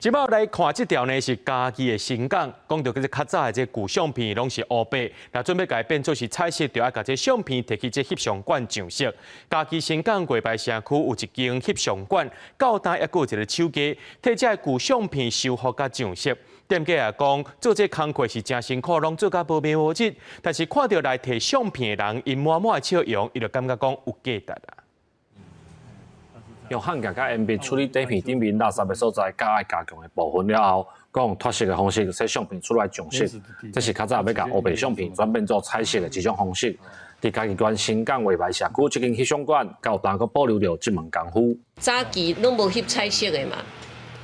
這擺來看這條呢是嘉義的伸港，講著這個較早的這舊相片攏是烏白，若準備共伊變做是彩色，就愛共這相片提去這翕相館上色。嘉義伸港月台社區有一間翕相館，到今猶閣有一个手藝，提這個舊相片修復佮上色。店家也講，做這工課是誠辛苦，攏做甲無眠無日。但是看著來提相片的人，𪜶滿滿的笑容，伊就感覺講有價值啦。用焊夾佮鉛筆處理底片頂面垃圾的所在，佮愛加強的部分了後，閣用脫色的方式洗相片出來上色。這是較早欲共烏白相片轉變做彩色的一種方式。佇嘉義縣伸港月台社區這間翕相館，到今閣保留著這門功夫。早期攏無翕彩色的嘛，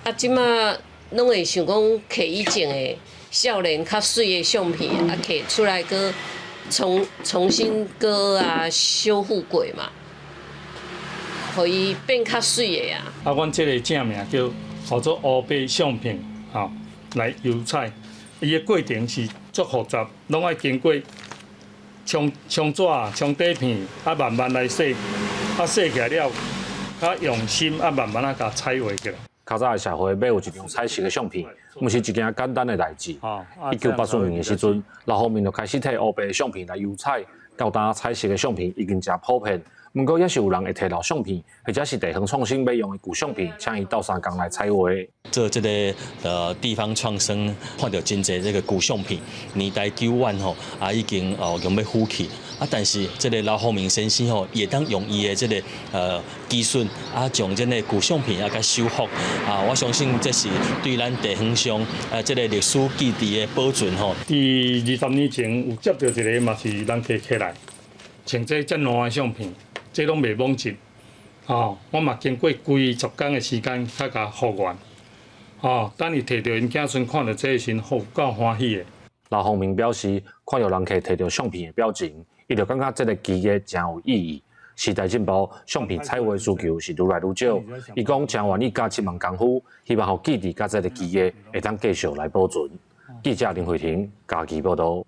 啊，這馬攏會想講摕以前的少年較媠的相片，啊，摕出來閣重新閣啊修復過嘛，予伊變較媠的啊。啊，阮這个正名叫做烏白相片，吼，來油彩。伊的過程是足複雜，攏愛經過沖沖紙、沖底片，啊慢慢來洗，啊洗起來了，較用心，啊慢慢仔共彩畫起來。較早的社會欲有一張彩色的相片，毋是一件簡單的代誌。1984年的時陣，劉宏明就開始提烏白的相片來油彩，到今彩色的相片已經誠普遍。毋過，猶是有人會提老相片，或者是地方創生欲用的舊相片，請伊鬥相共來彩畫。做這个地方創生，看著真濟這个舊相片，年代久遠吼，啊已經哦用欲廢去，啊但是這个劉宏明先生吼，會當用伊的這个技術啊，將這个舊相片啊共修復啊，我相信這是對咱地方上這个歷史記憶的保存吼。佇20年前有接著一个嘛是人客起來，穿這遮爛的相片。這攏袂罔質，吼！我嘛經過幾十工的時間才共復原，吼！等伊提著𪜶囝孫看著這個時，予有夠歡喜的。劉宏明表示，看著人客提著相片的表情，伊就感覺這个技藝誠有意義。時代進步，相片彩畫需求是愈來愈少。伊講誠願意教這門功夫，希望予記憶佮這个技藝會當繼續來保存。記者林慧婷嘉義報導。